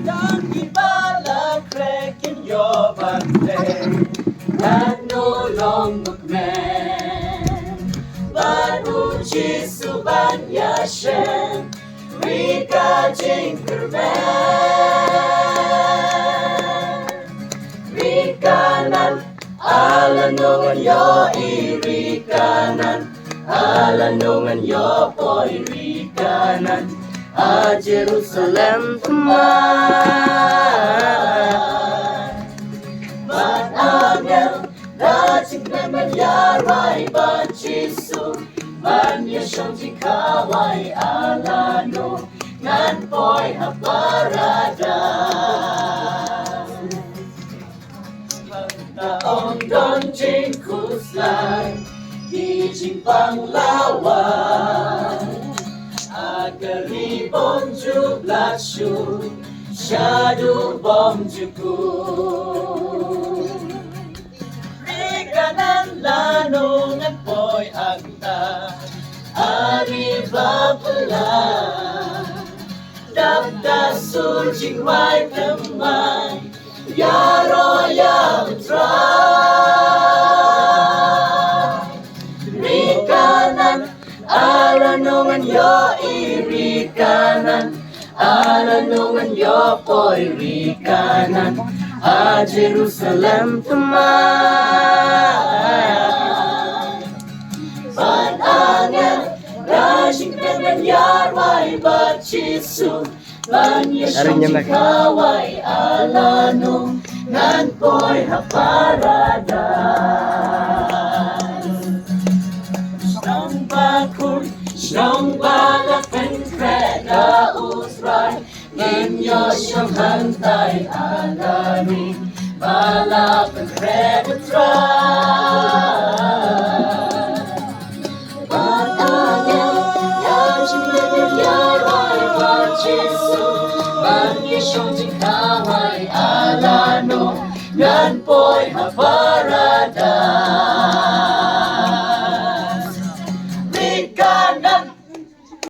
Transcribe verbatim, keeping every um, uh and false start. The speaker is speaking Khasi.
Don kiba la khreh kin ïoh ban leh katno long ba kmen. Bad u Jisu ban ïashem ri ka jingkyrmen. Ri Kanan, a lano ngan ïohi ri Kanan, a lano ngan ïoh poi ri Kanan, ha Jerusalem thymmai. Bad angel da jingkmen ban ïarwai bad Jisu, ban ïashong jingkhawai, a lano ngan poi ha Paradais. Hangta ym don jingkhuslai, ki jingpang lawei, ha ka ri bymjukut, shaduh bymjukut. Ri Kanan, lano ngan poi hangta, ha ri baphylla. Dap da sur jingrwai thymmai, ïaroh ïa U Trai. Ri Kanan, a lano ngan ïohi ri Kanan, a lano ngan ïoh poi ri Kanan, ha Jerusalem thymmai. Bad angel da jingkmen ban ïarwai bad Jisu, ban ïashong jingkhawai, a lano ngan poi ha Paradais. Shnong ba khuid, shnong ba la pynkhreh da U Trai, ngin ïashong hangtai, a lano ba la pynkhreh da U Trai. Bad angel da jingkmen ban ïarwai bad Jisu, ban ïashong jingkhawai, a lano ngan poi ha